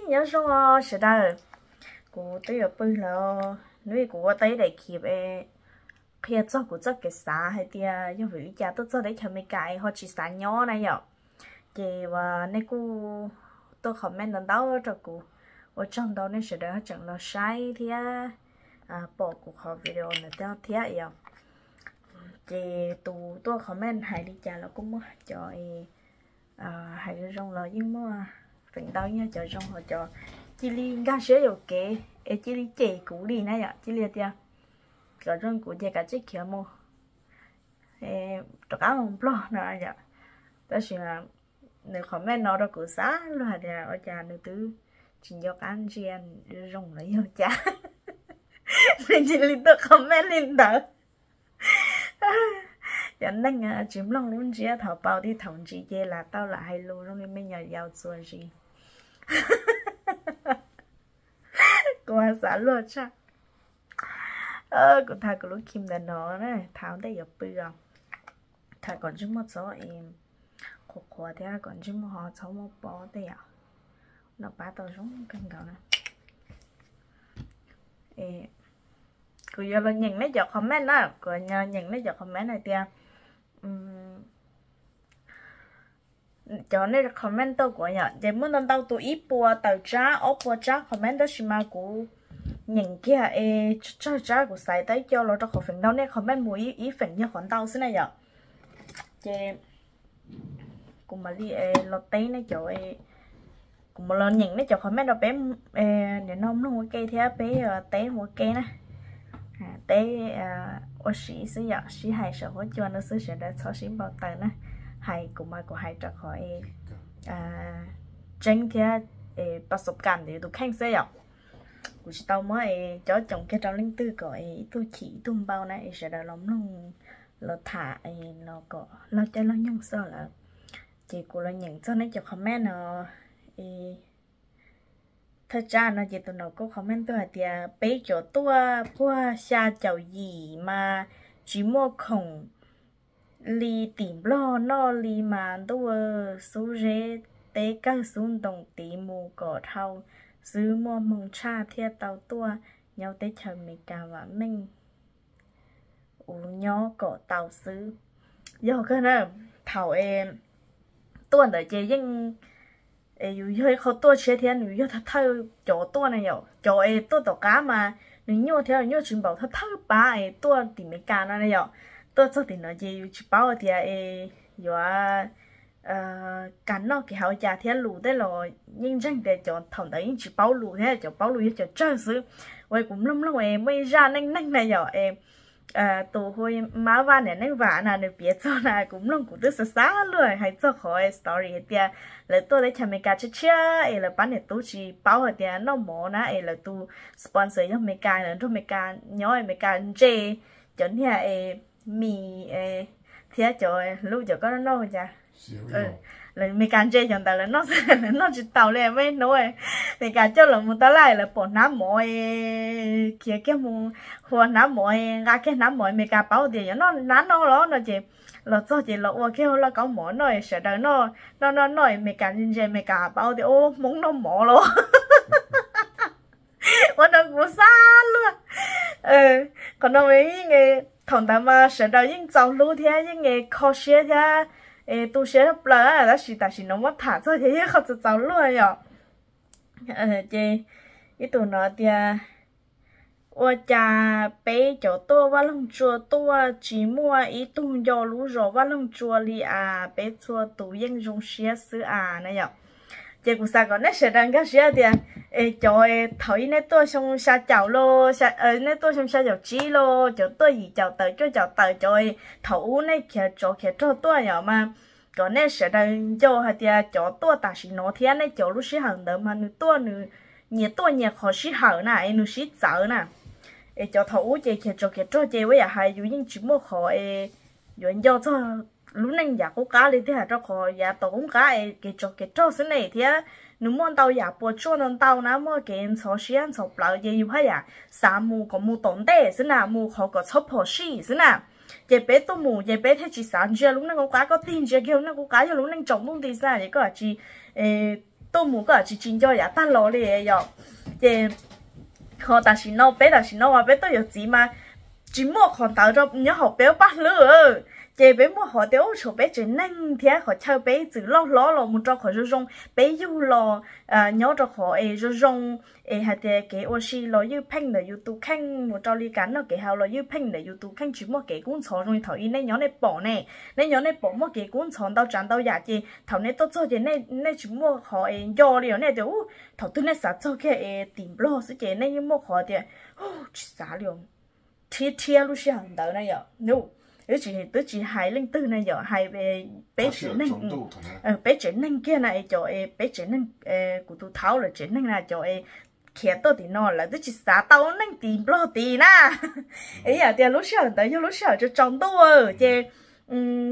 Nyob zoo os sawv daws, kuv twb yuav pw lawm. Hnub no kuv ua tau ib daim clip qhia txog kuv txoj kev xav hais tias yog vim li cas tuaj txog teb chaws Amelikas es ho tsis xav nyob na yom. Ces uas nej kuj tuaj comment ntau ntau rau kuv, ua tsaug ntau nej sawv daws tseem los saib thiab pom kuv qhov video ntawd thiab yom. Ces tus tuaj comment hais li cas los kuj muaj cov hais zoo zoo los yeej muaj, feem ntau yog cov zoo ho cov cia li nkag siab yuam kev es cia li cem kuv li na yom, cia li tias kom zoo kuv ces kav tsij khiav mus rov qab mus Nplog no yom. Tab sis nws comment no rau kuv xav luag hais tias ua cas nws twb tsis nco qab ntsia zoo los yog cas, nws cia li tuaj comment li ntawd. Cov neeg tsis mloog lub ntsiab thaum paus tib thaum ntsis ces lam tau lam hais lus zoo li me nyuam yaus txuas zis. Kuv xav luag tshaj. Kuv thav kuv lub cream ntawm no na, thav ntej yuav pw os. Thav kom ntsej muag txhob qhuav qhuav thiab kom ntsej muag ho txhob muaj pob tej yom. No pab tau zoo kawg nkaus na. Kuv yuav los nyeem nej cov comment na, kuv nyeem nej cov comment hais tias cov nej comment tuaj kuv yom, ces muaj ntau ntau tus ib puas tawm tsab ob puas tsab comment tab sis mas kuv nyeem kiag es tsawg tsab kuv xaiv tau ib co los rau qhov feem ntau nej comment mus ib feem yog qhov ntau xwb na yom. Ces kuv mam li los teb nej cov, kuv mam los nyeem nej cov comment rau peb nim no mloog ua ke thiab peb teb ua ke na. Teb ua si xwb yom, sib hais saum huab cua no xwb sawv daws txhob sib npau taws na. Hais kuv mas kuv hais rau qhov tseeb thiab pas xov kam ntawm tus kheej xwb yom. Kuv tsis tau muab cob coom kiag rau leej twg kom ib tug chim ib tug npau na es sawv daws los mloog los tham los kom loj caij loj nyoog xwb lawm. Ces kuv los nyeem txog nej cov comment no. Thawj tsab no ces tus no kuj comment tuaj hais tias peb cov tuaj puag xya caum yim mas tsis muaj khoom li tim Nplog noj li mas ntuj, xub zeb teb kawg xub ntoo tiv mus kom dhau xwb, muaj hmoo tshaj thiaj tau tuaj nyob teb chaws Amelikas vam meej uv nyob kom tau xwb. Yog kawg na, thaum es tuaj ntawd ces yeej yus yog ib qho tuaj tshiab thiab nws yog thawj thawj cov tuaj na yom. Cov es tuaj tom qab mas nws nyuaj thiab los nyuaj tsis npaum, thawj thawj pab es tuaj tim Amelikas no na yom. Tuaj txog tim no ces yus tsis paub tias es yuav kev noj kev haus cas thiab lus tej los yeej ntseeg tias cov thaum ntawd yeej tsis paub lus thiab, cov paub lus yog cov tsawg xwb. Ua kuv mloog mloog es muaj ib zaj neej neeg na yom es tus hu Mab Vaj niam Neej Vam na nws piav txog na, kuv mloog kuv twb xav xav luag hais txog qhov story hais tias lawv tuaj teb chaws Amelikas tshiab tshiab es lawv pab niam tub tsis paub hais tias noj mov na es lawv tus sponsor yog Amelikas, lawv nrog Amelikas nyob Amelikas ntse cov niag es mis thiab cov lub cov koj noj noj cas lawv Amelikas ntse cov ntawd lawv noj, lawv noj tsis taus li muaj ib hnub Amelikas coj lawv mus taj laj lawv pom hnab mov khiav kiag mus hua hnab mov, nqa kiag hnab mov, Amelikas paub tias yuav noj hnab no los no ces los txog ces los ua kiag laj kaub mov noj, sawv daws noj noj noj noj, Amelikas ntse, Amelikas paub tias ub Hmoob noj mov los. Ua rau kuv xav luag. Qhov no yeej, thaum ntawd mas sawv daws yeej txaus hlub thiab yeej kho siab thiab tu siab tshaj plaws, tab sis tam sim no muab tham txog ces yeej qhov txaus txaus luag yom. Ces ib tug no tias ua cas peb cov tuaj Vaj Loog Tsua tuaj tsis muaj ib tug nco lub zos Vaj Loog Tsua li as, peb txhua tus yeej zoo siab xwb as na yom. Ces kuv xav kom nej sawv daws nkag siab tias es cov thaum ub nej tuaj xyoo xya caum los, nej tuaj xyoo xya caum tsib los, cov tuaj yim caum tawm cuaj caum tawm, cov thaum ub nej khiav tsov khiav rog tuaj yom mas kom nej sawv daws nco hais tias cov tuaj tam sim no thiab nej cov lub sij hawm ntawd mas nws tuaj nws nyias tuaj nyias qhov sij hawm na es nws sib txawv na. Es cov thaum ub ces khiav tsov khiav rog ces ua yam hais yus yeej tsis muaj qhov es yuav nco txog lub neej yam qub qab li tiag, rau qhov yav tom qub qab es kev tsov kev rog xwb ne thiab nws muaj ntau yam puas tsuaj ntau ntau na, muaj kev ntxhov siab ntxhov plawv ces yus haj yam xav mus kom mus tom ntej xwb na, mus qhov kom txhob phom sij xwb na. Ces peb tuaj mus ces peb thiaj tsis xav ntsia lub neej qub qab, koj tig ntsia kiag lub neej qub qab yog lub neej tsaus ntuj nti xwb ces koj tsis tuaj mus koj tsis tsis nco yav tag los li yom. Ces ho tam sim no peb tam sim no mas peb tuaj yuav txiv mas tsis muaj qhov ntawd nyob hauv peb paj hlwb, ces peb muaj qhov tias ub tshuav peb tsev neeg thiab qhov chaw peb txwm loj hlob los mus rau qhov zoo zoo, peb yug los nyob rau qhov es zoo zoo, es hais tias kev ua si los ywj pheej ntawm yus tus kheej, mus rau li kev noj kev haus los ywj pheej ntawm yus tus kheej, tsis muaj kev kub ntxhov zoo li thaum ub nej nyob nej pom ne. Nej nyob nej pom muaj kev kub ntxhov ntau tsav ntau yam ces thaum nej tuaj txog ces nej tsis muaj qhov es nco li os, nej tias ub thaum twg nej xav txog kiag es tim Nplog xwb ces nej yeej muaj qhov tias tsis xav li os. Rhiab rhiab lub sij hawm ntawd na yom, twb tsis hais leej twg na yom, hais peb tsev neeg, peb tsev neeg kiag na es cov es peb tsev neeg, kuv tus thaub lawv tsev neeg na cov es khiav tuaj tim no lawv twb tsis xav tau neej tim Nplog tid na. Es yam tias lub sij hawm ntawd yog lub sij hawm tsaus tsaus ntuj ces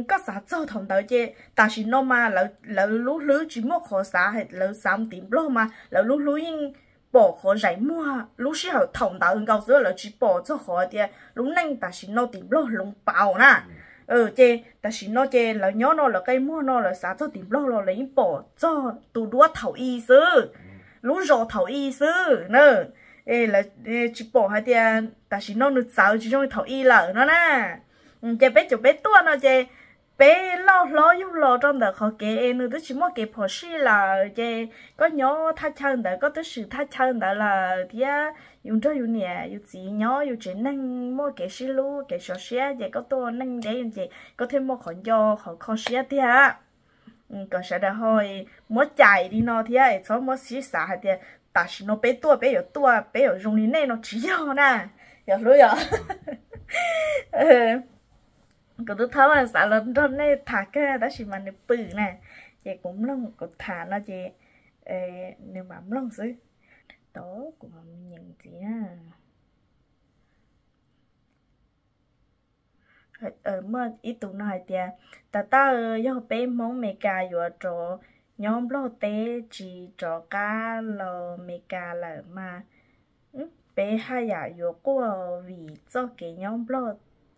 koj xav txog thaum ntawd ces tam sim no mas lawv lub hlwb tsis muaj qhov xav, lawv xav mus tim Nplog mas lawv lub hlwb yeej pom qhov zaim muag lub sij hawm thaum ntawd nkaus xwb, lawv tsis pom txog qhov tias lub neej tam sim no tim Nplog hloov pauv na. Ces tam sim no ces lawv nyob no lawv qe muag no lawv xav txog tim Nplog los lawv yeej pom txog tus duab thaum i xwb, lub zos thaum i xwb na. Tsis pom hais tias tam sim no nws txawv tsis zoo li thaum i lawm no na. Ces peb caum peb tuaj no ces peb loj hlob yug los rau ntawm qhov kev es nws twb tsis muaj kev phom sij lawm ces koj nyob thaj chaw ntawd koj twb swm thaj chaw ntawd lawm thiab yus nrog yus niam yus txiv nyob yus tsev neeg muaj kev sib hlub kev sov siab ces koj tuaj neej deb ces koj thiaj muaj qhov nco qhov kho siab tiag. Kom sawv daws ho muab cais li no thiab es txhob muab sib xav hais tias tam sim no peb tuaj peb yuav tuaj peb yuav zoo li nej no tsis yog na. Yog hlub yom. Kuv tus thaub xav los nrog nej tham kawg tab sis mas nws pw na, ces kuv mloog kuv tham no ces nws mam mloog xwb. Tau kuv mam nyeem ntxiv na. Muaj ib tug no hais tias, tas tag yog peb Hmoob Meskas yuav rov nyob Nplog teb tsis rov qab los Meskas lawm mas peb haj yam yuav quaj vim txoj kev nyob Nplog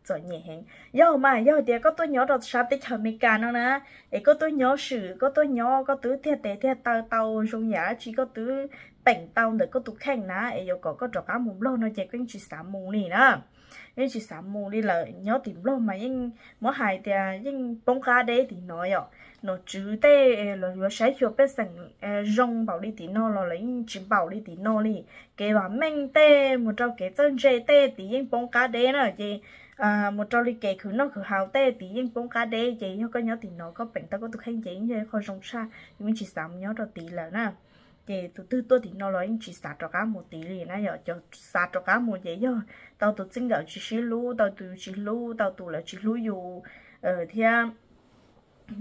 txom nyem heev. Yog mas yog tias koj tuaj nyob rau sab teb chaws Amelikas no na, es koj tuaj nyob swm koj tuaj nyob koj twb tiag tes tiag taw tau zoo yam dab tsi koj twb peem tau ntawm koj tus kheej na, es yuav kom koj rov qab mus Nplog no ces koj yeej tsis xav mus li na. Yeej tsis xav mus li lawm, nyob tim Nplog mas yeej muab hais tias yeej poob qab deb tim no yom. Nom tswv tej los yuav saib xyuas pej xeem zoo npaum li tim no los lawv yeej tsis npaum li tim no li. Kev vam meej tej mus rau kev txawj ntse tej tid yeej poob qab deb na ces mus rau li kev khwv noj khwv haus tej tid yeej poob qab deb ces yog koj nyob tim no koj peem tau koj tus kheej ces yeej yog qhov zoo tshaj, yeej tsis xav mus nyob rau tid lawm na. Ces tus twg tuaj tim no los yeej tsis xav rov qab mus tid li na yom. Cov xav rov qab mus ces yog tau tus txij nkawm tsis sib hlub, tau tus tsis hlub, tau tus lawv tsis hlub yus thiab.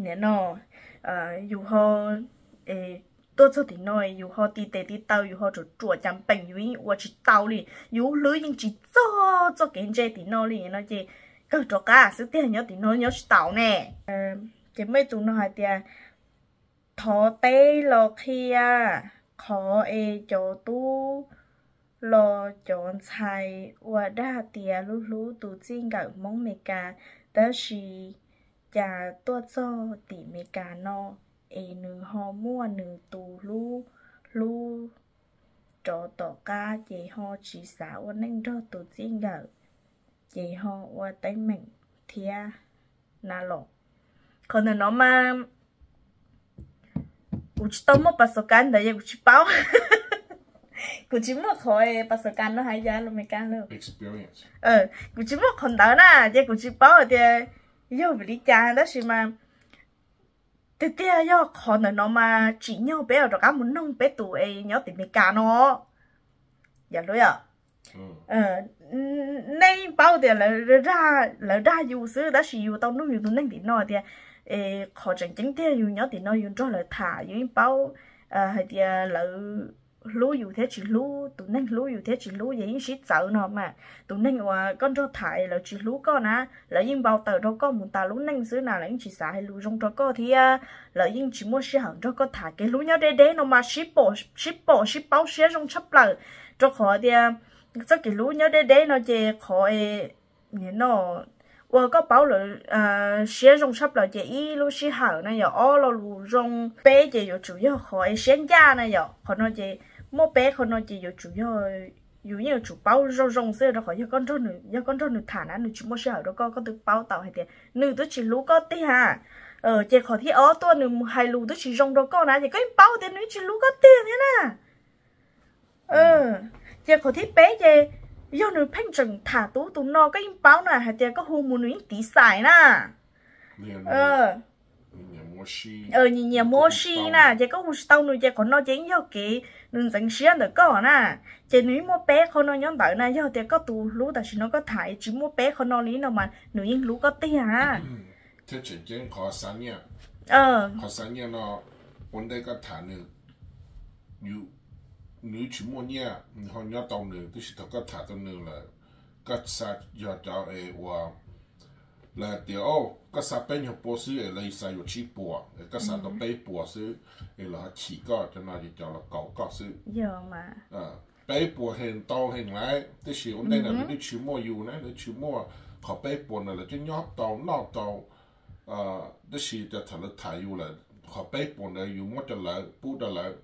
Nim no yus ho tuaj txog tim no yus ho ti tes ti taw yus ho ruam ruam cas peem yus yeej ua tsis tau li, yus hlwb yeej tsis txog txoj kev ntse tim no li no ces kawg rov qab xwb tiag, nyob tim no nyob tsis taus ne. Ces muaj ib tus no hais tias thov teb los qhia qhov es cov tub los cov ntxhais ua dag tias hlub hlub tus txij nkawm Hmoob Meskas, tab sis cas tuaj txog tim Meskas no es nws ho muaj nws tus hlub hlub rov tom qab ces ho tsis xav ua neej nrog tus txij nkawm, ces ho ua teeb meem thiab na los. Qhov ntawm no mas kuv tsis tau muaj pas xos kas ntawd ces kuv tsis paub. Kuv tsis muaj qhov pas xos kas no hais yog los Meskas lawm. Kuv tsis muaj qhov ntawd na ces kuv tsis paub hais tias yog vim li cas tab sis mas tiag tiag yog qhov ntawm no mas tsim nyog peb rov qab mus noog peb tus es nyob tim Meskas no. Yog lub yom, nej paub tias lawv dag yus xwb tab sis yus tau nug yus tus neeg tim no tias qhov tseem ceeb tiag yus nyob tim no yus nrog lawv tham yus yeej paub hais tias lawv hlub yus thiab tsis hlub, tus neeg hlub yus thiab tsis hlub ces yeej sib txawv no mas. Tus neeg uas koj nrog tham lawv tsis hlub koj na, lawv yeej npau taws rau koj mus tas lub neej xwb na, lawv yeej tsis xav hais lus zoo rau koj thiab lawv yeej tsis muaj sij hawm nrog koj tham. Kev hlub nyob deb deb no mas sib pom sib paub siab zoo tshaj plaws, rau qhov tias txoj kev hlub nyob deb deb no ces qhov no uas koj paub lawv siab zoo tshaj plaws ces ib lub sij hawm na yom, ob lo lus zoo, peb ces yuav tsum yog qhov es siab ncaj na yom. Qhov no ces muaj peb qhov no ces yuav tsum yog, yus yeej yuav tsum paub zoo zoo xwb rau qhov yog koj nrog nws, yog koj nrog nws tham na nws tsis muaj sij hawm rau koj, koj twb paub tau hais tias nws twb tsis hlub koj tiag. Ces qhov thib ob tuaj nws mus hais lus twb tsis zoo rau koj na ces koj yeej paub tias nws tsis hlub koj tiag thiab na. Ces qhov thib peb ces yog nws pheej tseem tham tus ub tus no, koj yeej paub na hais tias koj hu mus nws yeej tiv xais na. Nyias nyias muab ua si na, ces koj hu tsis tau nws ces qhov no ces yeej yog kev nws ntxeev siab ntawm koj na. Ces nws yeej muaj peb qhov no nyob ntawd na, yog tias koj tus hlub tam sim no koj tham tsis muaj peb qhov no li no mas nws yeej hlub koj tiag. Thiab tseem ceeb qhov xa nyiaj, qhov xa nyiaj no, ua ntej koj tham nws, nws tsis muaj nyiaj nws ho nyob tau nws, tab sis thaum koj tham tau nws lawm, koj xa, yog cov es uas lawv tias koj xa peb nyuag pua xwb es lawv xa yuav tsib puas, es koj xa tau peb puas xwb es lawv ho chim koj, cov no ces cov los kaus koj xwb. Peb puas heev ntau heev lawm, tab sis ua ntej ntawd nws twb tsis muaj yus na, nws tsis muaj, qhov peb puas ntawd lawv twb nyob tau noj tau, tab sis thaum lawv tham yus lawm qhov peb puas ntawd yus muab rau lawv, pub rau lawv,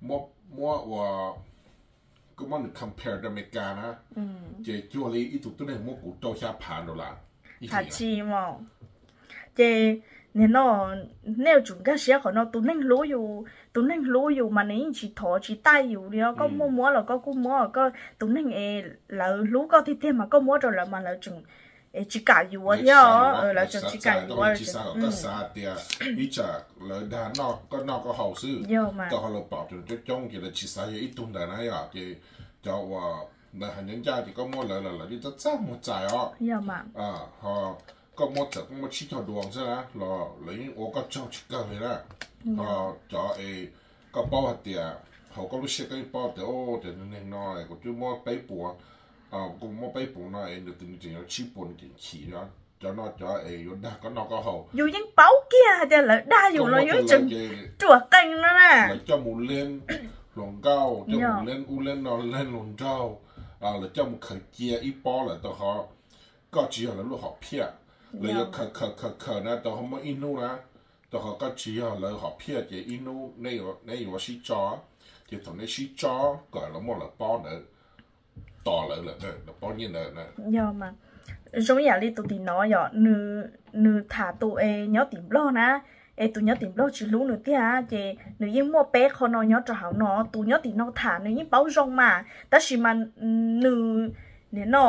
muab ua, koj muab nws compare rau Amelikas na, ces cuag li ib tug tib neeg muab kuv rau xya phav dollar. Ces nim no nej yuav tsum nkag siab qhov no, tus neeg hlub yus, tus neeg hlub yus mas nws yeej tsis thov tsis taij yus li os. Koj muaj muab los koj kuj muab, koj tus neeg es lawv hlub koj tiag tiag mas koj muab rau lawv mas lawv tseem tsis kam yuav thiab, lawv tseem tsis kam yuav. Koj xav tias ib tsam lawv dag koj noj koj haus xwb, tau ho lawv pom coob coob ces lawv tsis xav yog ib tug ntawd na yom. Ces cov uas lawv hais ncaj ncaj ces koj muab lawv los lawv yeej txaj txaj muag txais os. Ho koj muab txawm koj muab tsib caug duas xwb na los lawv yeej ua koj tsaug tsis kawg li na. Ho cov es koj paub hais tias hauv koj lub siab koj yeej paub tias tias neeg no kuv twb muab peb puas, kuv muab peb puas no es nws tus nws tseem yuav tsib puas nws tseem chim. Cov no cov es yuav dag koj noj koj haus. Yus yeej paub kiag hais tias lawv dag yus los yus yeej tseem ruam qees no na. Lawv coj mus leej hluas nkauj, coj mus leej ub leej no, leej hluas nraug, lawv coj mus khaws cia ib pob lawm tau ho koj tsis yog lawv lub hom phiaj. Lawv yuav khaws khaws khaws khaws na tau ho muaj ib hnub na, tau ho koj tsis yog lawv hom phiaj ces ib hnub neb yuav sib tso, ces thaum neb sib tso kom lawv muaj lawv pob ntawd, tos lawv lawm, lawv pob nyiaj ntawd. Yog mas, zoo ib yam li tus tim no yom, nws tham tus es nyob tim Nplog na, es tus nyob tim Nplog tsis hlub nws tiag ces nws yeej muaj peb qho no nyob rau hauv no. Tus nyob tim no tham nws yeej paub zoo mas, tab sis mas nws nim no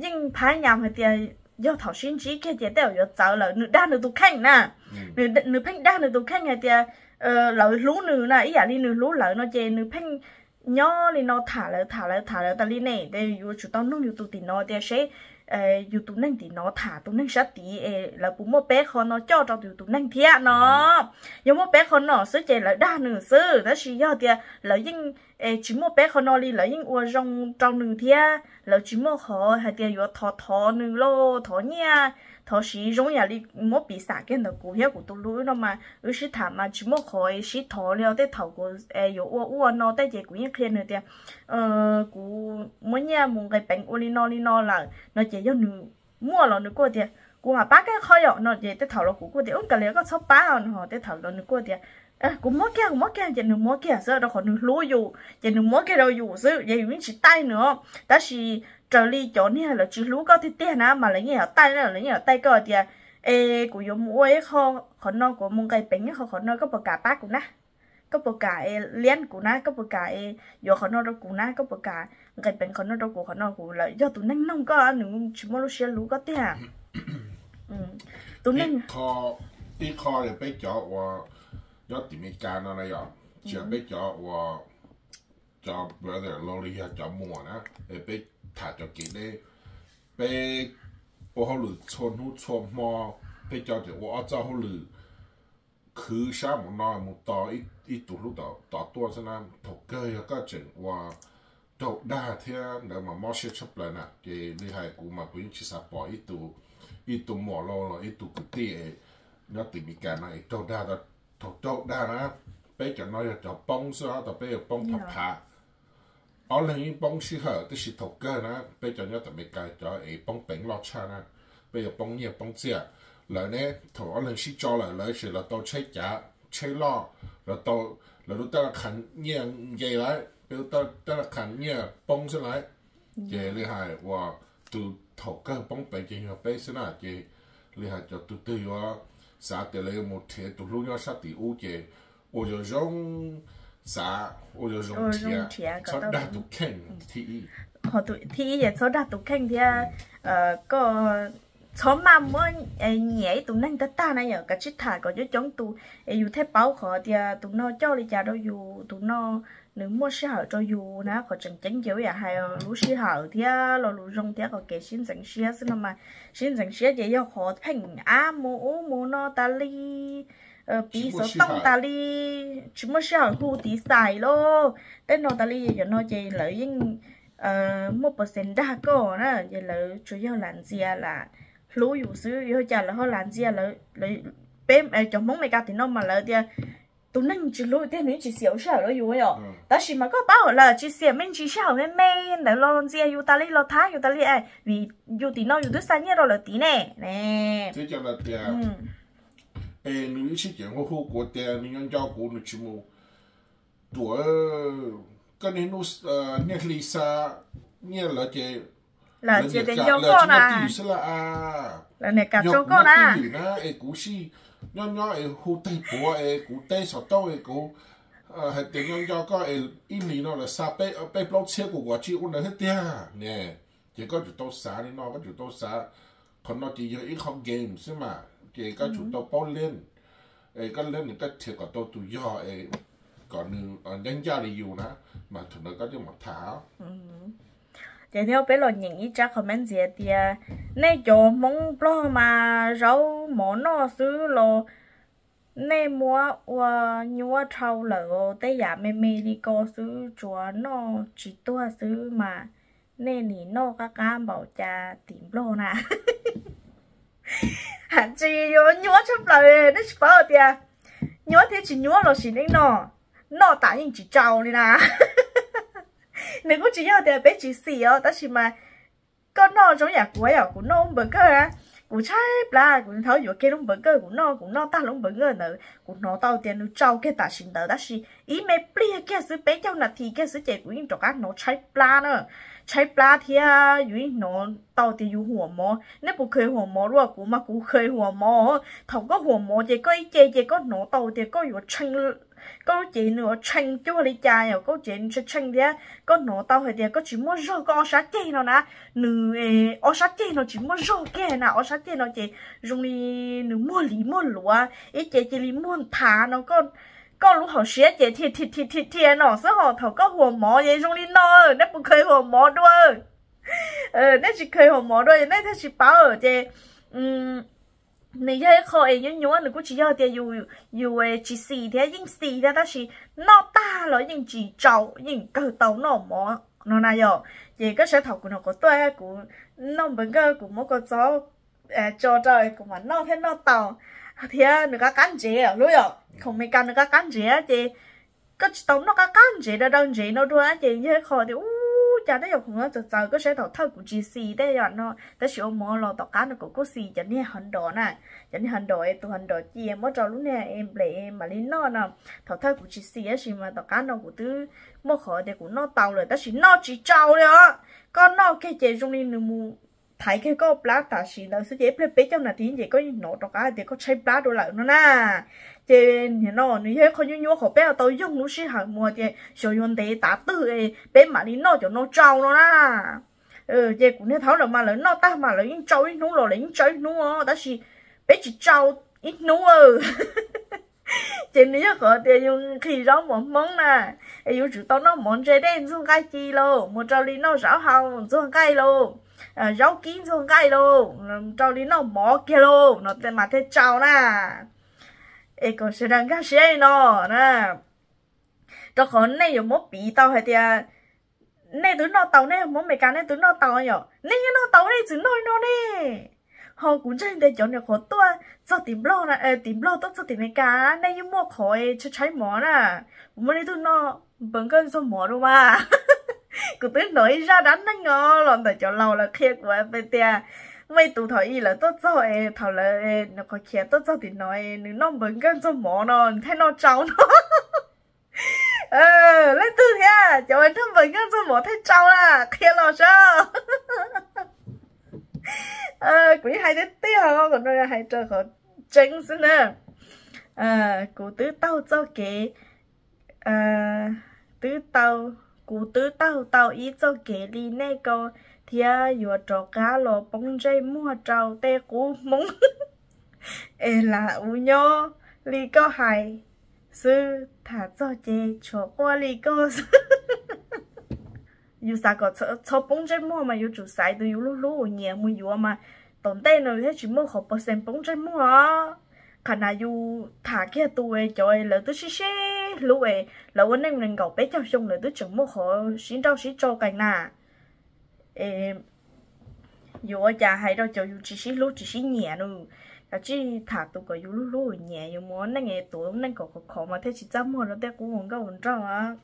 yeej phab nyas hais tias yog thaum sib ntsib kiag ces tej zaum yuav txawv lawm, nws dag nws tus kheej na. Nws pheej dag nws tus kheej hais tias lawv hlub nws na, ib yam li nws hlub lawv no ces nws pheej nyob li no tham lawv tham lawv tham lawv tas li ne. Ces yus yuav tsum tau nug yus tus tim no tias seb yus tus neeg tim no tham tus neeg sab tid es lawv puas muaj peb qho no coj rau yus tus neeg thiab no. Yog muaj peb qho no xwb ces lawv dag nws xwb, tab sis yog tias lawv yeej tsis muaj peb qho no li lawv yeej ua zoo rau nws thiab, lawv tsis muaj qhov hais tias yuav thov thov nws los thov nyiaj thov siv zoo yam li muab piv xam kiag ntawm kuv thiab kuv tus hlub no mas wb sib tham mas tsis muaj qhov sib thov li os. Tej thaum kuv yuav ua ub ua no tej ces kuv yeej qhia nws tias kuv muab nyiaj mus nqe peev ua li no li no lawm no ces yog nws muaj los nws kuj tias kuv mam pab koj qho yom no ces tej thaum los kuv kuj tias ub, kav liam koj txhob pab os no, tej thaum los nws kuj tias kuv muab kiag, kuv muab kiag, ces nws muab kiag xwb rau qhov nws hlub yus ces nws muab kiag rau yus xwb ces yus yeej tsis taij nws os. Tab sis raws li cov niag lawv tsis hlub koj tiag tiag na mas lawv yeej yuav taij na, lawv yeej yuav taij koj tias es kuv yuav mus ua ib qho qhov no, kuv mus nqe peev ib qho qhov no, koj puas kam pab kuv na? Koj puas kam es liab kuv na? Koj puas kam es yuav qhov no rau kuv na? Koj puas kam nqe peev qhov no rau kuv? Qhov no kuv lawm yog tus neeg noog koj nws tsis muaj lub siab hlub koj tiag. Tus neeg, ib qho peb cov uas nyob tim Amelikas no na yom, tsis yog peb cov uas cov brother los li yog cov muam na, es peb tham cov kev deb, peb ua hauj lwm txhua hnub txhua hmo, peb cov tseem ua ob txoj hauj lwm khwv sab mus no mus tos ib tug hlub tom tuaj xwb na. Thaum kawg yog koj tseem ua raug dag thiab ntawd mas mob siab tshaj plaws na. Ces li hais kuv mas kuv yeej tsis xav pom ib tug muam los los ib tug kwv tij nyob tim Amelikas no es raug dag, thaum raug dag na, peb cov no yog cov poob xwb, tau peb yuav poob phav phav. Ob leeg yeej poob sij hawm, tab sis thaum kawg na peb cov nyob tim Amelikas cov es poob peev loj tshaj na. peb yuav poob nyiaj poob txiaj. Lawv ne, thaum ob leeg sib tso lawm lawv tseem los tau tsheb cav tsheb loj, los tau lawv lub tab laj qhas nyiaj nce lawm, peb lub tab laj qhas nyiaj poob xwb lawm. Ces li hais uas tus thaum kawg poob pem ces yog peb xwb na. Ces li hais cov tus twg yuav xav tias lawv yuav mus nrhiav tus hlub nyob sab tim ub ces ua zoo zoo xav, ua zoo zoo nrhiav, txhob dag tus kheej. Thib ib, qhov thib ib ces txhob dag tus kheej thiab. Koj txhob maj muab nyiam ib tus neeg tag tag na yom, kav tsij tham kom coob coob tus es yus thiaj paub qhov tias tus no coj li cas rau yus, tus no nws muaj sij hawm rau yus na. Qhov tseem ceeb ces yam hais lub sij hawm thiab lo lus zoo thiab qhov kev sib ntxeev siab xwb no mas, sib ntxeev siab ces yog qhov pheej ab mus ub mus no tas li, piv xov tooj tas li, tsis muaj sij hawm hu tiv xais lauj, tej no tas li. Cov no ces lawv yeej muaj percent dag koj na, ces lawv tsuas yog lam ntxias lam hlub yus xwb. Yog cas lawv ho lam ntxias? Peb cov Hmoob Meskas tim no mas lawv tias tus neeg tsis hlub tiag nws tsis xiam sij hawm rau yus yom. Tab sis mas koj paub lawm tsis xiam me ntsis sij hawm me me ntawd los ntxias yus tas li los thab yus tas li, vim yus tim no yus twb xa nyiaj rau lawv tid ne. Es nws ib sij ces hu hu kuv tias nws nco nco kuv nws tsis mus ruam. Koj niaj hnub niaj hli xa nyiaj lawv ces lawv niam kam lawv tsis muaj twj ywm xwb la. Yog kuv muaj twj ywm na es kuv sij nyob nyob es hu teg puav es kuv teb xov tooj es kuv hais tias nyob nco koj es ib hlis no lawv xa peb plaub txhiab kuv kuv tsis ua ntawd thiab tiag ne. Ces koj tsum tau xav li no, koj tsum tau xav. Qhov no ces yog ib qho game xwb mas, ces koj tsum tau paub leej, es koj leej nws koj nrhiav kom tau tus yog es kom nws ncaj ncaj li yus na, mas thaum ntawd koj thiaj mam tham. Ces thiab peb los nyeem ib tsab comment ntxiv tias, nej cov Hmoob Nplog mas zaub mov noj xwb los nej muab ua nyuaj dhau lawm, tej yam me me li ko xwb tsuas noj tsis tuag xwb mas, nej nim noj qab qab npaum cas tim Nplog na. Has tsis yuav nyuaj tshaj plaws, nej tsis paub tias nyuaj thiab tsis nyuaj los sim neej no, noj tas yeej tsis tsau li na. Nws kuj tsis yog tias peb tsis xis os, tab sis mas koj noj zoo yam kuv, yog kuv noj lub npawg kawj, kuv tshaib plab, kuv thaum yuav kiag lub npawg kawj kuv noj, kuv noj tag lub npawg kawj ntawd kuv hnov tau tias nws tsau kiag tam sim ntawd, tab sis ib me pliag kiag xwb, peb caug nas this kiag xwb ces kuv yeej rov qab hnov tshaib plab na. Tshaib plab thiab yus yeej hnov tau tias yus huam mov. Nej puas khaws huam mov dua? Kuv mas kuv khaws huam mov. Thaum koj huam mov ces koj ib ce ces koj hnov tau tias koj yuav tshee, koj lub cev nws yuav tshee cuag li cas, yog koj cev nws tshee tshee thiab koj hnov tau hais tias koj tsis muaj zog, koj ob sab ceg no na, nws ob sab ceg no tsis muaj zog kiag na, ob sab ceg no ces zoo li nws muag li muag luav, ib ce cia li muag nthav no, koj lub hauv siab ces dhia dhia dhia dhia no xwb. Ho thaum koj huam mov ces zoo li no, nej puas khaws huam mov dua? Nej tsis khaws huam mov dua nej thiaj tsis paub ces nws yog ib qho es nyuaj nyuaj, nws kuj tsis yog tias yus tsis xis thiab, yeej xis thiab, tab sis noj tag los yeej tsis tsau, yeej kawg tau noj mov no na yom. Ces koj saib thaum kuv nyuam qhuav tuaj, kuv noj npawg nkawj, kuv muab kua txob tso rau kuv mam noj thiab noj tau, thiab nws qab qab ntsev lub yom, khoom Meskas nws qab qab ntsev ces koj tsis tau noj qab qab ntsev daw daw ntsev no dua ces yog ib qho tias ub, cas tej yam khoom no txawv txawv. Koj saib thaum thawj kuv tsis xis tej yam no, tab sis ua mov los tom qab no kuv kuj xis cov niag hov nrov na, cov niag hov nrov es tus hov nrov cia muab rau lub niag nples mam li noj no. Thaum thawj kuv tsis xis tab sis mas tom qab no kuv twb muaj qhov tias kuv noj tau lawm, tab sis noj tsis tsau li os. Koj noj kiag ces zoo li nws mus thaiv kiag koj plab tam sim ntawd xwb ces ib pliag peb caug nas this ces koj yeej hnov rov qab tias koj tshaib plab dua lawm no na. Ces nim no nws yog ib qho nyuaj nyuaj qhov peb tau yoog lub sij hawm mus tias xyov yuav ntev tav twg peb mam li noj cov no tsau no na. Ces kuv niag thaub lawm mas lawv noj tag mas lawv yeej tsau ib hnub los lawv yeej tsau ib hnub os, tab sis peb tsis tsau ib hnub. Ces nws yog qhov tias yus nqhis zaub mov Hmoob na, es yus tsum tau noj mov ntse dej ntxuag nqaij ci lauj, mus rau li noj zaub hau ntxuag nqaij lauj, zaub kib ntxuag nqaij lauj, rau li noj mov kiag lauj no mas thiaj tsau na. Es kom sawv daws nkag siab li no na, rau qhov nej yuav muab piv tau hais tias nej twb noj tau, nej Hmoob Meskas nej twb noj tau yom, nej yeej noj tau nej txwm noj li no ne. Ho kuv ntseeg tias cov nyuam qhuav tuaj txog tim Nplog, tim Nplog tuaj txog tim Meskas, nej yeej muaj qhov tshaib tshaib mov na. Kuv muaj leej twg noj npawg nkawj ntxuag mov dua mas. Kuv twb hnov ib zaj dab neeg os los ntawm cov laus lawv qhia kuv tias Muaj ib tug thaum ub lawv tuaj txog es thaum lawv nws qhov khiav tuaj txog tim no es nws noj npawg nkawj ntxuag mov no nws thiaj noj tsau no. Leej twg thiab cov uas noj npawg nkawj ntxuag mov thiaj tsau na, qhia los saib. Kuv yeej hais tiag tiag, qhov no hais raws qhov tseeb xwb na. Kuv twb taug txoj kev, twb tau, kuv twb taug tau ib txoj kev li nej ko thiab, yuav rov qab los poob ntsej muag rau tej qub Hmoob es lam ua nyob li koj hais xwb, tham txog ces tshuav quaj li koj xwb. Yus xav kom txhob poob ntsej muag mas yuav tsum xaiv tus yus hlub hlub uas nyiam mus yuav mas tom ntej no thiaj tsis muaj qhov pov xees poob ntsej muag. Qhov na yus tham kiag tus cov lawv twb sib sib hlub es lawv ua neej nees nkaum peb caug xyoo lawv twb tseem muaj qhov sib nrauj sib tso qees na. Es yuav ua cas hais rau cov yus tsis sib hlub tsis sib nyiam nws. Kav tsij tham tus kom yus hlub hlub nyiam, yus mus ua neej es tuav neej kom khov khov mas thiaj tsis txaj muag rau tej qub ua nkauj ua nraug.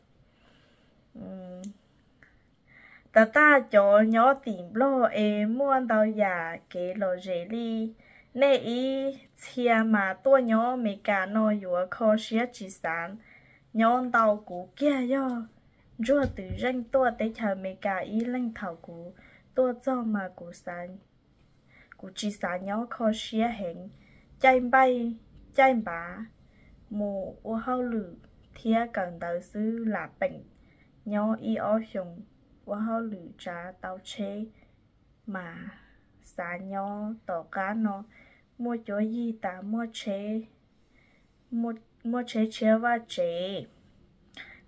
Tag tag cov nyob tim Nplog es muaj ntau yam kev lom zem li. Nej ib txhia mas tuaj nyob Meskas no yuav kho siab tsis xav nyob ntau. Kuv kiag yog ntsuag twm zeej tuaj teb chaws Meskas ib leeg, thaum kuv tuaj txog mas kuv xav, kuv tsis xav nyob, kho siab heev. Caij npaij caij npav mus ua hauj lwm thiab kawm ntawv xwb, lam peem nyob ib ob xyoos ua hauj lwm tsav tau tsheb mas xav nyob. Tom qab no muaj cuab yig tas muaj tsheb, muaj tsheb tshiab vaj tsev,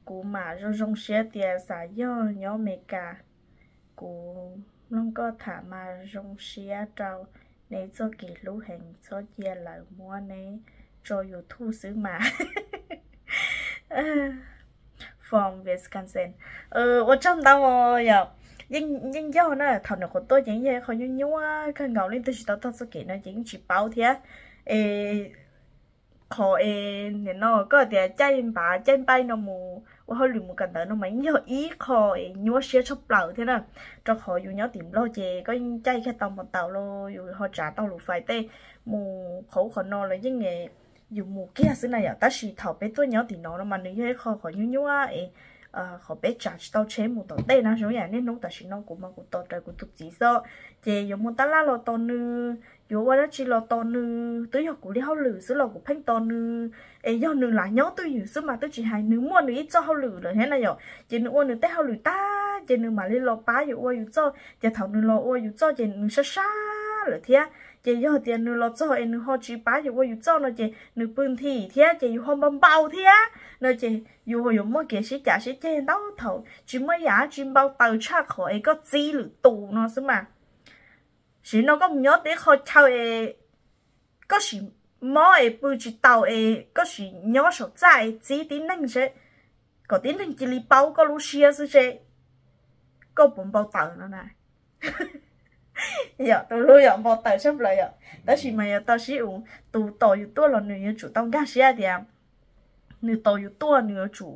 kuv mam zoo zoo siab tias xav yog nyob Meskas. Kuv mloog koj tham mas zoo siab rau neb txoj kev hlub heev, txhob cia lawv muab neb tso YouTube xwb mas. From Wisconsin. Ua tsaug ntau yom. Yeej yog na, thaum nws qhuav tuaj ces yog ib qho nyuaj nyuaj kawg nkaus, leej twg tsis tau taug txoj kev no ces yeej tsis paub thiab. Es qhov es nim no koj tias caij npav caij npaij no mus ua hauj lwm mus kawm ntawv no mas yeej yog ib qho es nyuaj siab tshaj plaws thiab na. Rau qhov yus nyob tim Nplog ces koj yeej caij kiag tau npau taws los yus ho tsav tau lus fais tej mus qhov ub qhov no los yeej yus mus kiag xwb na yom. Tab sis thaum peb tuaj nyob tim no no mas nws yog ib qho qhov nyuaj nyuaj es qhov peb tsav tsis tau tsheb mus tom ntej na. Zoo yam niaj hnub tam sim no kuv mas kuv tos rawv kuv tus txiv xwb, ces yuav mus tab laj los tos nws, yuav ua dab tsi los tos nws. Twb yog kuv li hauj lwm xwb los kuv pheej tos nws. Es yog nws lam nyob twj ywm xwb mas twb tsis hais, nws muaj nws ib txoj hauj lwm lawm thiab na yom, ces nws ua nws tej hauj lwm tag ces nws mam li los pab yus ua yus txoj. Ces thaum nws los ua yus txoj ces nws sab sab lawm thiab. Ces yog tias nws los txog es nws ho tsis pab yus ua yus txoj no ces nws pw nthi thiab ces yus ho npau npau thiab no ces yus yuav muaj kev sib cav sib ceg ntau thaum tsis muaj yam dab tsi npau taws tshaj qhov es koj txib lwm tus no xwb mas. Sim no koj mus nyob tej qhov chaw es koj sim mob es pw tsis taus es koj sim nyob saum txaj es txib tib neeg seb, kom tib neeg cia li paub koj lub siab xwb seb koj puas npau taws no na. Yog tus hlub yog npau taws tshaj plaws yom, tab sis mas yog tau sib ua, tus tos yus tuaj los nws yuav tsum tau nkag siab tias nws tos yus tuaj nws yuav tsum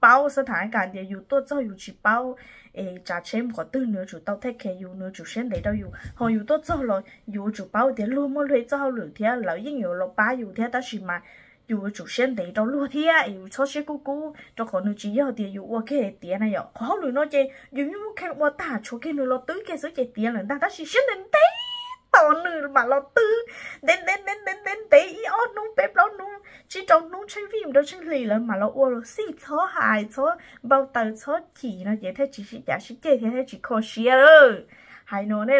paub xab tham kas tias yus tuaj txog yus tsis paub es tsav tsheb mus qhov twg nws yuav tsum tau thej khe yus, nws yuav tsum siab ntev rau yus. Ho yus tuaj txog los yus yuav tsum paub tias luag muaj luag ib txoj hauj lwm thiab lawv yeej yuav los pab yus thiab, tab sis mas yus yuav tsum siab ntev rau luag thiab es yus txhob siab kub kub, rau qhov nws tsis yog tias yus ua kiag tiav na yom. Qhov hauj lwm no ces yus yeej muaj kheej ua tag tshuav kiag nws los twb kiag xwb ces tiav lawm ntag, tab sis siab ntev ntev tos nws mam los twb, ntev ntev ntev ntev ntev ntev ib ob hnub peb plaub hnub tsib rau hnub tsheej vij rau tsheej hlis lawv mam los ua los xij, txhob hais txhob npau taws txhob chim no ces thiaj tsis sib cav sib ceg thiab thiaj tsis kho siab lawm. Hais no nej,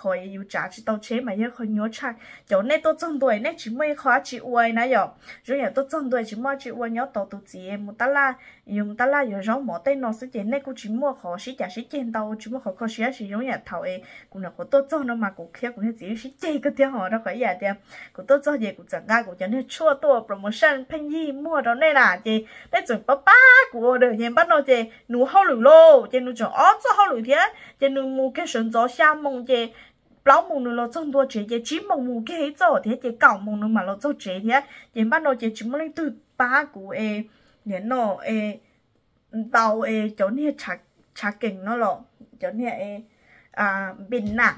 qhov yus tsav tsis tau tsheb mas yog qhov nyuaj tshaj. Cov nej tuaj txog ntua nej tsis muaj ib qho dab tsi ua na yom, zoo yam tuaj txog ntua tsis muaj dab tsi ua nyob tos tus txiv mus tab laj, yus mus tab laj yuav zaub mov tej no xwb ces nej kuj tsis muaj qhov sib cav sib ceg ntau, tsis muaj qhov kho siab. Sis zoo yam thaum es kuv nyuam qhuav tuaj txog no mas kuv qhia kuv niag txiv wb sib ceg kawg thiab hos, rau qhov ib yam tias kuv tuaj txog ces kuv txawm nqa kuv cov niag tshuaj tuaj promotion pheej yig muag rau nej na ces nej txawm pab pab kuv ua ces npaj no ces nws ua hauj lwm lauj ces nws tseem ob txoj hauj lwm thiab ces nws mus kiag sawv ntxov xya moos ces plaub moos nws los txog ntua tsev ces tsib moos mus kiag ib txoj thiab ces kaum moos nws mam los txog tsev thiab ces npaj no ces tsis muaj leej twg pab kuv es niam no es ntau es cov niag tshav kees no los cov niag es npis nas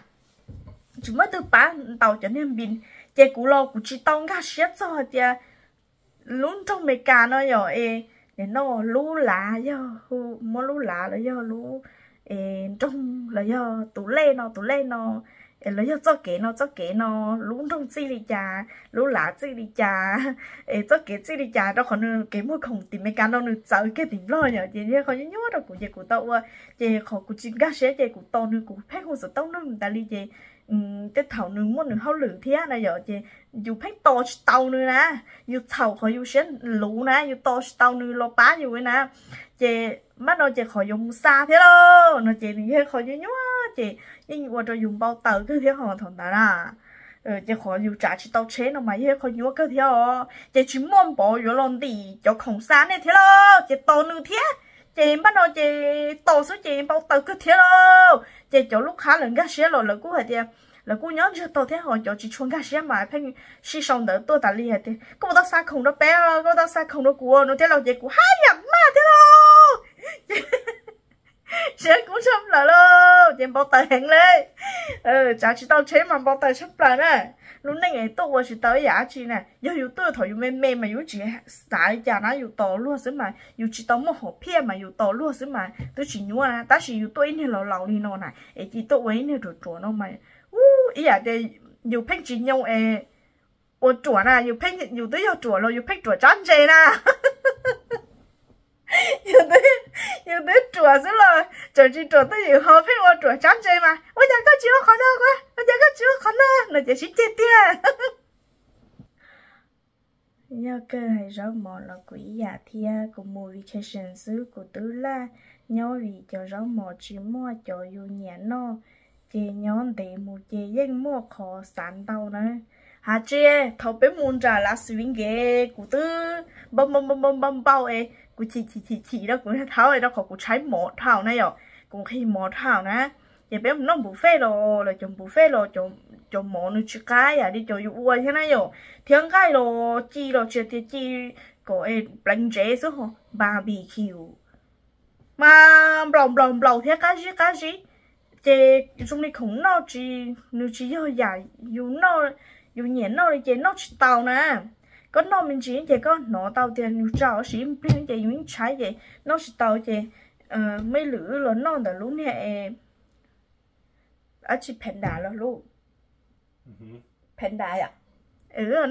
tsis muaj ib tug pab ntaus cov niag npis. Ces kuv los kuv tsis tau nkag siab txog hais tias lub nroog Amelikas no yom, es nim no lub lav yog, muab lub lav los yog lub, es nroog los yog tus lej no tus lej no, es los yog txoj kev no txoj kev no, lub nroog txij li cas, lub lav txij li cas, es txoj kev txij li cas, rau qhov nws kev muag khoom tim Amelikas no nws txawv kiag tim Nplog yom. Ces yog qhov nyuaj nyuaj rau kuv ces kuv tau ua, ces qhov kuv tsis nkag siab ces kuv tos nws kuv pheej hu xov tooj nug tas li ces tej thaum nws muaj nws hauj lwm thiab na yom, ces yus pheej tos tsis tau nws na, yus txhaum qhov yus siab luv na, yus tos tsis tau nws los pab yus na. Ces npaj no ces qhov yuav mus xa thiab lauj no ces nws yog qhov nyuaj nyuaj ces yeej ua rau yus npau taws kawg thiab ho thaum ntawd na. Ces qhov yus tsav tsis tau tsheb no mas yog qhov nyuaj kawg thiab os, ces tsis muaj npov yuav los ntim cov khoom xa nej thiab lauj, ces tos nws thiab. Ces npaj no ces tos xwb ces npau taws kawg thiab lauj. Ces cov lub qhab lawv nkag siab los lawv kuj hais tias, lawv kuj nyob ntsiag to thiab ho cov tsis tshua nkag siab mas pheej sib sau ntawv tuaj tas li hais tias koj puas tau xa khoom rau peb, koj puas tau xa khoom rau kuv no thiab lauj, ces kuv haj yam maj thiab lauj. Siab kub tshaj plaws lauj, ces npau taws heev li. Tsav tsis tau tsheb mas npau taws tshaj plaws na. Lub neej es tuaj ua tsis tau ib yam dab tsi na, yog yus tuaj thaum yus me me mas yus tsis xav li cas na, yus tos luag xwb mas, yus tsis tau muaj hom phiaj mas yus tos luag xwb mas twb tsis nyuaj na, tab sis yus tuaj ib niag laus laus li no na es cia tuaj ua ib niag ruam ruam no mas, ib yam tias yus pheej tsis nyoo es ua ruam na, yus pheej, yus twb yog ruam los yus pheej ruam tsab ntse na. Yus twb ruam xwb los tseem tsis ruam twj ywm ho pheej ua ruam tsab ntse mas, ua cas koj tsis ua qhov no, ua cas koj tsis ua qhov no no ces sib ceg tiag. Yog kawg hais zaub mov los kuv ib yam thiab, kuv mus vacation xwb kuv twb laj nyob vim cov zaub mov tsis muaj cov yus nyiam noj, ces nyob ntev mus ces yeej muaj qhov xav ntau na. Hais tsis, thaum peb mus nram Las Vegas kuv twb npau npau npau npau npau es kuv chim chim chim chim rau kuv niag thaub rau qhov kuv tshaib mov dhau na yom, kuv nqhis mov dhau na. Ces peb mus noj buffet los, los cov buffet los cov mov nws tsis qab yam li cov yus ua thiab na yom, thiab nqaij los ci los tsis tias ci kom pleev ntsev xwb ho, barbecue mas nplaum nplaum nplaum thiab qab zib qab zib. Ces zoo li khoom noj tsis, nws tsis yog yam yus noj, yus nyiam noj li ces noj tsis tau na. Koj noj me ntsis ces koj hnov tau tias yus tsaug siv ib pliag ces yus yeej tshaib ces noj tsis tau ces muaj ib lwm wb los noj ntawm lub niag dab tsi Panda los lub Panda yom,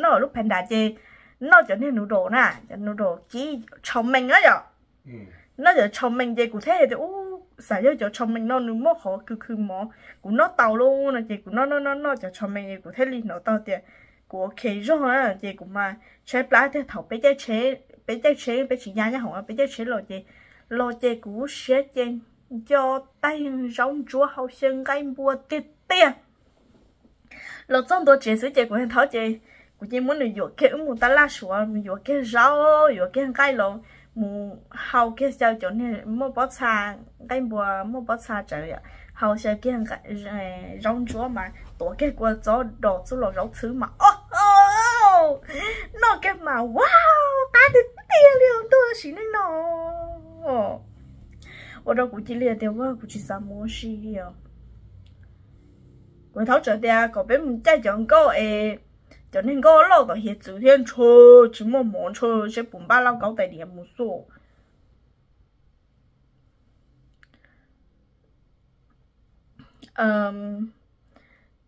noj lub Panda ces noj cov niag noodle na, cov noodle kib chow mein na yom. Noj cov chow mein ces kuv thiaj tias ub, xav yog cov chow mein no nws muaj qhov khw khw mov kuv noj tau lauj no ces kuv noj noj noj noj cov chow mein es kuv thiaj li hnov tau tias kuv ok zog na. Ces kuv mas tshaib plab tiag, thaum peb caij tsheb, peb caij tsheb peb tsis ya nyob hauv, peb caij tsheb los ces, los ces kuv siab ces nco taig zaub ntsuab hau xyaw nqaij npua tiag tiag. Los txog ntua tsev xwb ces kuv niag thaub ces kuv cia muab nws yuam kiag wb mus taj laj suav, mus yuam kiag zaub yuam kiag nqaij los mus hau kiag xyaw cov niag muaj pob txha, nqaij npua muaj pob txha tsawv, hau xyaw kiag zaub ntsuab mas tuav kiag kua txob dos txuj lom zaub txhwb mas o, noj kiag mas wow, qab tiag tiag li os ntuj, sim neej no ua rau kuv cia li tias ua kuv tsis xav mus ua si li os. Kuv thaub txawm tias kom peb mus caij cov nkoj es, cov niag nkoj loj tom hiav txwv thiab ntshe tsis muaj mov ntshe seb puas npaj lauj kaub tais diav mus xwb.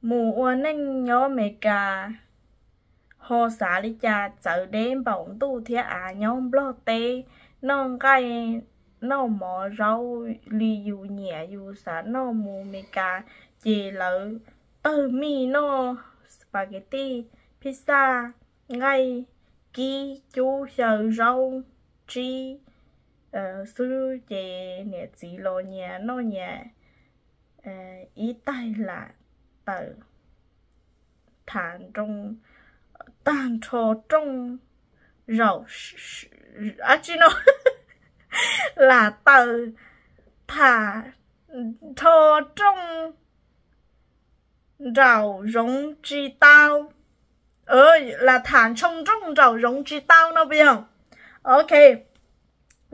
Mus ua neej nyob Amelikas ho xav li cas, txawv deb npaum ntuj thiab av, nyob Nplog teb noj nqaij noj mov zaub li yus nyiam, yus xav noj mus Amelikas ces lawv tawg mij noj spaghetti, pizza, nqaij kib cub xyaw zaub tsib xwb ces niam txiv los nyias noj nyias ib taig lam tawm tham nroo, tag nrho rooj zaum, dab tsi no, lam tawm tham nrho rooj nraum zoov tsis tau, lam tham nrho rooj nraum zoov tsis tau no puas yog? Ok,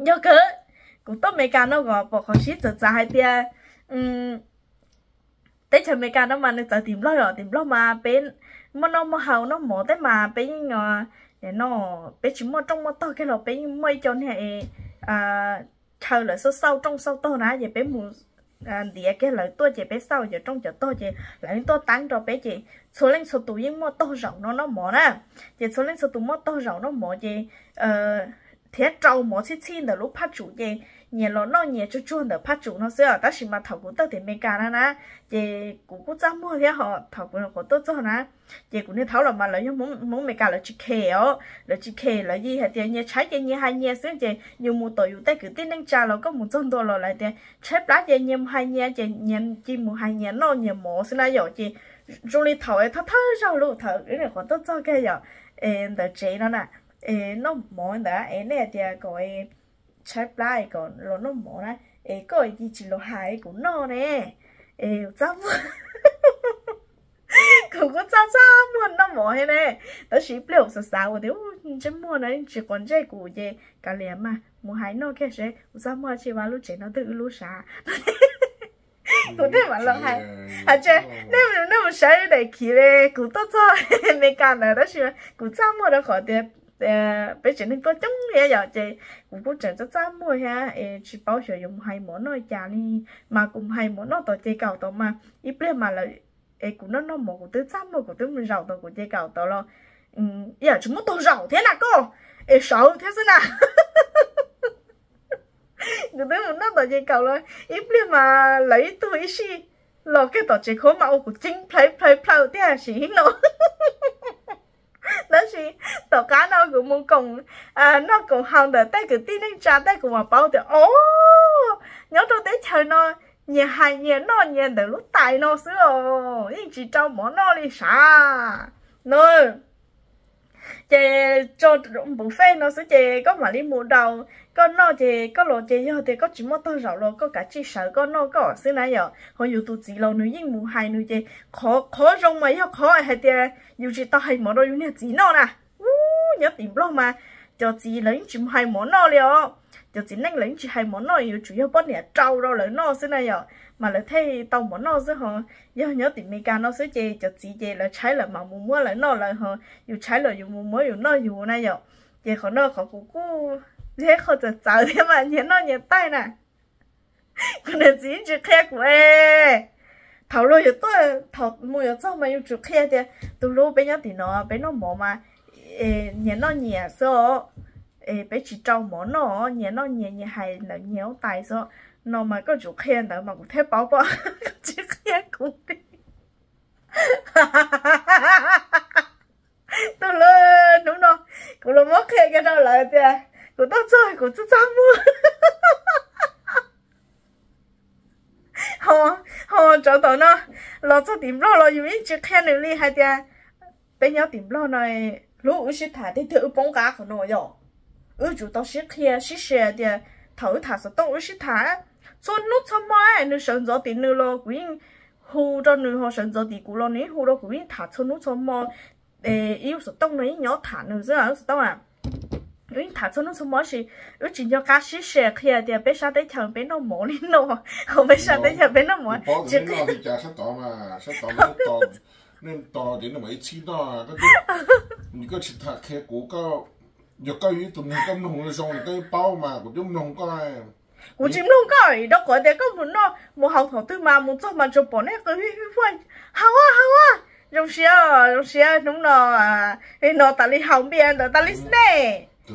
yog kawg, kuv tuaj Amelikas no kom pom qhov sib txawv txav hais tias teb chaws Amelikas no mas nws txawv tim Nplog os, tim Nplog mas peb muaj noj muaj haus noj mov tej mas peb yeej no, peb tsis muaj rooj muaj tog kiag los peb yeej muaj ib co niag chaw lawv xauj xauj rooj xauj tog na, ces peb mus ntiav kiag lawv tuaj ces peb xauj cov rooj cov tog ces lawv yeej tuaj teeb rau peb ces txhua leej txhua tus yeej muaj tog zaum no noj mov na. Ces txhua leej txhua tus muaj tog zaum noj mov ces thiab rau mov txhij txhij ntawm lub phaj tsum ces nyias los noj nyias tsuag tsuag ntawm phaj tsum no xwb. Tab sis mas thaum kuv tuaj tim Amelikas na na, ces kuv kuj txaj muag thiab ho thaum kuv nyuam qhuav tuaj txog na, ces kuv niag thaub los mas lawv yog Hmoob Amelikas lawv tsis khe os, lawv tsis khe, lawv yeej hais tias nyias tshaib ces nyias hais nyias xwb ces yus mus tom yus tej kwv tij neej tsa los koj mus txog ntua los lawv tias tshaib plab ces nyias mus hais nyias ces nyias cia mus hais nyias noj nyias mov xwb na yom. Ces zoo li thaum thawj thawj zaug lub thaum wb nyuam qhuav tuaj txog kiag yom, es ntawm tsev no na, es noj mov ntawd es nej hais tias kom tshaib plab es kom los noj mov na, es koj cia tsis los hais kuv noj ne, es kuv txaj muag, kuv kuj txaj txaj muag noj mov thiab ne. Tab sis ib pliag kuv xav xav ua tias ntsej muag no tsis quav ntsej kuv ces kav liam mas mus hais noj kiag seb kuv txaj muag tsis vaj lub tsev no twb wb lub sav. Kuv thiaj mam los hais, hais tias nej mus saib daim khiv kuv tuaj txog Amelikas ntawd tab sis kuv txaj muag rau qhov tias peb tsev neeg tuaj coob thiab yom, ces kuv kuj tseem txaj txaj muag thiab es tsis paub xyov yuav mus hais mov noj cas li, mas kuv mus hais mov noj tom ces kaum tod mas ib pliag mas lawv, es kuv noj noj mov kuv twb txaj muag kuv twb mus zaum tod kuv ces kaum tod los ib yam tsis muaj tog zaum thiab na koj, es sawv thiab xwb na. Kuv twb mus noj tom ces kaum los ib pliag mas lawv ib tug ib sij los kiag tom tsev khuab mas ua kuv ceeb plhaw plhaw plhaw tiag sim no. Tab sis tom qab no kuv mus koom noj koom haus ntawm tej kwv tij neej tsa tej kuv mam paub tias o, nyob rau teb chaws no nyias hais nyias noj nyias ntawm lub tais no xwb os, yeej tsis rau mov noj li sav no. Ces tso buffet no xwb ces koj mam li mus daus, koj noj ces koj los ces yog tias koj tsis muaj tog zaum los koj kav tsij sawv koj noj koj xwb na yom. Ho yus tus txiv los nws yeej mus hais nws ces qhov zoo mas yog qhov hais tias yus tsis tau hais mov rau yus niag txiv noj na. Ub, nyob tim Nplog mas cov txiv lawv yeej tsis mus hais mov noj li os. Cov txiv neej lawv yeej tsis hais mov noj, yuav tsum yog poj niam rau rau lawv noj xwb na yom, mas lawv thiaj tau mov noj xwb ho. Yog nyob tim Amelikas no xwb ces cov txiv ces lawv tshaib lawv mam mus muab lawv noj lawv ho, yus tshaib los yus mus muab yus noj yus na yom. Ces qhov no qhov kuv kuj zeb qhov txawv txawv thiab mas nyias noj nyias taij na. Kuv niam txiv tsis qhia kuv es thaum luag yuav tuaj, thaum mus yuav txog mas yuav tsum qhia tias tus hlub peb nyob tim no peb noj mov mas nyias noj nyias xwb os, peb tsis rau mov noj, nyias noj nyias, nyias hais ntawm nyias lub tais xwb no mas koj tsum qhia ntawd mas kuv thiaj paub pom, koj tsis qhia kuv. Tus hlub, hnub no kuv los muab qhia kiag rau lawv tias kuv tuaj txog kuv txaj txaj muag. Ho, ho tsov tom no los txog tim Nplog los yus yeej tsis qhia nws li hais tias peb nyob tim Nplog no hlub wb sib tham tiag tiag wb poob qab qhov no yom. Wb tsum tau sib qhia sib share tias thaum wb tham xov tooj wb sib tham txhua hnub txhua hmo, nws sawv ntxov tim nws los kuv yeej hu rau nws, ho sawv ntxov tim kuv los nws yeej hu rau kuv, yeej tham txhua hnub txhua hmo. Ib lub xov tooj no yeej nyob tham nws xwb, lub xov tooj a. Wb yeej tham txhua hnub txhua hmo tab sis wb tsis nco qab sib share qhia tias peb sab teb chaws peb noj mov li no, ho peb sab teb chaws peb noj mov tsis qhia. Nej tos ces nej mam ib txhib noj, koj tsis tham qhia kuv, yog koj yog ib tug neeg koj mloog zoo koj paub mas kuv twb mloog koj. Kuv tsis mloog koj rau qhov tias koj mus noj mus haus thaum twg mas mus txog mas tsuas pom nej qw, haus a haus a, zoo siab zoo siab hnub no, no tas li haus npias ntawd tas li sne,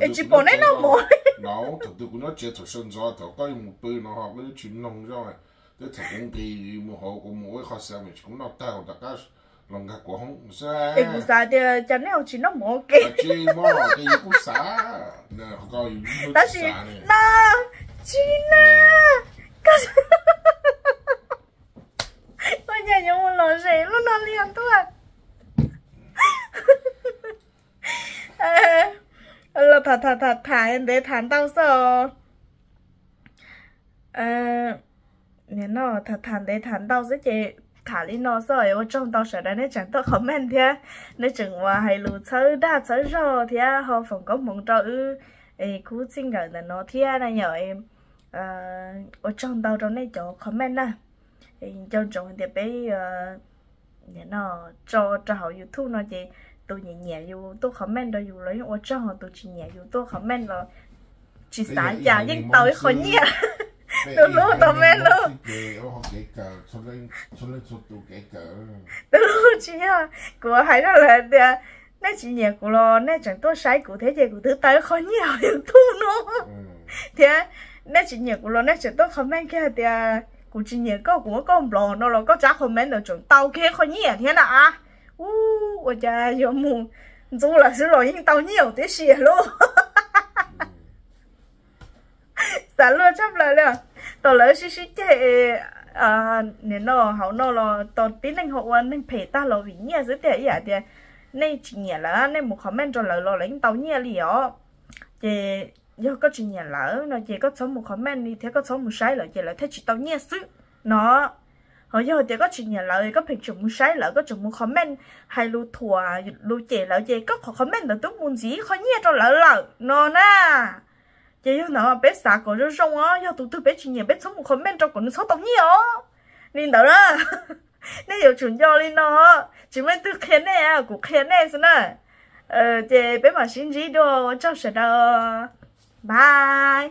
es tsis pom nej noj mov. Thaum twg kuv nyob tsev thaum sawv ntxov thaum koj yuav mus pw no ho koj twb tsis mloog zoj, twb thaum kuv nqis mus hauv kuv mus ua ib qho xav mas tsis kuv noj tag rov qab los nkag kuv hoob xwb. Es kuv xav tias cas nej ho tsis noj mov ua ke. Tsis mog, ces yus kuj xav, tab sis no tsis na, koj nyaj yuav mus lom zem lub no li tuaj. Los tham tham tham tham ntev tham ntau xwb os. Tham tham ntev tham ntau xwb ces tham li no xwb, ua tsaug ntau sawv daws nej tseem tuaj comment thiab nej tseem ua hais lus txhawb dag txhawb zog thiab ho foom koob hmoov rau wb khub txij nkawm ntawm no thiab na yom. Ua tsaug ntau rau nej cov comment na. Nco ntsoov tias peb no tso rau hauv YouTube no ces tus nyiam nyiam yus tuaj comment rau yus los yeej ua tsaug, tus tsis nyiam yus tuaj comment los tsis xav cas yeej tau ib qho nyiaj. Tus hlub tau me hlub. Tus hlub tsis yog, kuv hais rau lawv tias nej tsis nyiam kuv los nej tseem tuaj saib kuv thiab ces kuv twb tau ib qho nyiaj hauv YouTube no. Thiab nej tsis nyiam kuv los nej tseem tuaj comment kiag tias kuv tsis nyiam koj, kuv muab koj block no los koj tsab comment ntawd tseem tau kiag qho nyiaj thiab na. Ua cas yuav mus ntxub lawv xwb los yeej tau nyiaj tib si lauj. Xav luag tshaj plaws li. Tau lawv sib sib ceg no hauv no los tau tib neeg ho ua neeg phem tag los vim nyiaj xwb tiag. Ib yam tias nej tsis nyiam lawv nej mus comment rau lawv los lawv yeej tau nyiaj li os. Ces yog koj tsis nyiam lawv no ces koj txhob mus comment li thiab koj txhob mus saib lawv ces lawv thiaj tsis tau nyiaj xwb no. Ho yog tias koj tsis nyiam lawv koj pheej tseem mus saib lawv, koj tseem mus comment hais lus thuam lus cem lawv ces koj qhov comment ntawd twb mus ntxiv qhov nyiaj rau lawv lawm no na. Ces yog ntawd peb xav kom zoo zoo os, yog tus twg peb tsis nyiam peb txhob mus comment rau kom nws txhob tau nyiaj os. Li ntawd na, nej yuav tsum nco li no. Tsis muaj leej twg qhia nej, kuv qhia nej xwb na. Ces peb mam sib ntsib dua, ua tsaug sawv daws, bye.